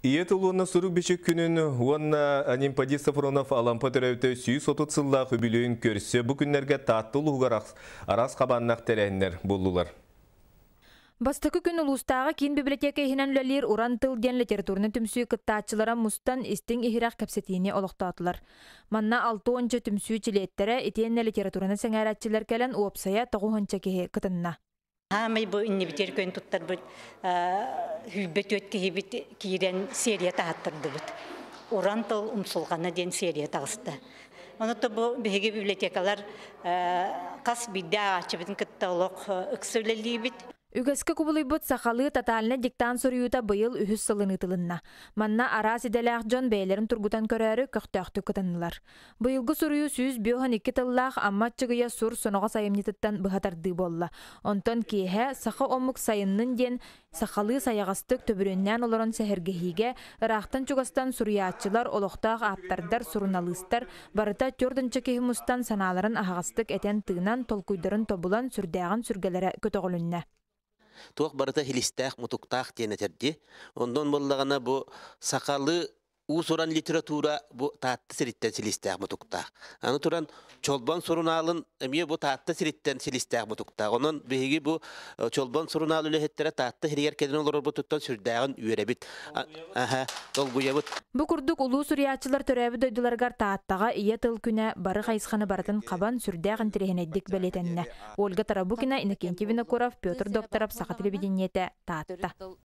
Ийэ тыл уонна сурук-бичик күнүн уонна Анемподист Софронов Алампа төрөөбүтэ 130 сыллаах үбүлүөйүн көрсө бу күннэргэ Таатта улууһугар араас хабааннаах тэрээһиннэр буоллулар. Бастакы күн улуустааҕы киин библиотека иһинэн үлэлиир Уран тыл диэн литературнай түмсүү кыттааччылара мустан истиҥ иһирэх кэпсэтиини олохтоотулар. Манна 60 түмсүү чилиэттэрэ итиэннэ литератураны сэҥээрээччилэр кэлэн уопсайа 90 киһи кытынна. Хаамай бу иннибитигэр көн туттарбыт 24 киһибит киирэн серия таһаттардыбыт. Уран тыл умсулҕана диэн серия таҕыста. Ону бу биһиги библиотекалар хас биирдэ ааҕааччыбытын кытта олох ыкса үлэлиибит. Үгэскэ кубулуйбут сахалыы тотальнай диктант суруйуута быйыл үһүс сылын ыытылынна. Манна араас идэлээх дьон бэйэлэрин тургутан көрөөрү көхтөөхтүк кытыннылар. Быйылгы суруйуу 152 тыллаах Амма Аччыгыйа Сур соноҕос айымньытыттан быһа тардыы буолла. Онтон киэһэ саха омук сайыннын диэн сахалыы сайаҕастык төбүрүөннээн олорон сэһэргэһиигэ ыраахтан-чугастан суруйааччылар, олохтоох ааптардар, суруналыыстар барыта 40 киһи мустан санааларын аһаҕастык этэн-тыынан, толкуйдарын тобулан сүрдээҕин сүргэлэрэ көтөҕүлүннэ. Туох барыта хилистээх, мутуктаах диэн этэрди. Онон буоллаҕына бу сахалыы уус-уран литература бу Таатта сириттэн силистээх мутуктаах. Аны туран Чолбон сурунаалын эмиэ бу Таатта сириттэн силистээх мутуктаах. Онон биһиги бу Чолбон сурунаал үлэһиттэрэ Таатта сиригэр кэлэн олорорбутуттан сүрдээҕин үөрэбит. Аха, долгуйабыт. Бу курдук улуу суруйааччылар төрөөбүт дойдуларыгар Тааттаҕа Ийэ тыл күнэ бары хайысханы барытын хабан сүрдээх интэриэһинэйдик бэлиэтэннэ. Ольга Тарабукина, Иннокентий Винокуров, Петр Докторов, Саха телевидениетэ, Таатта.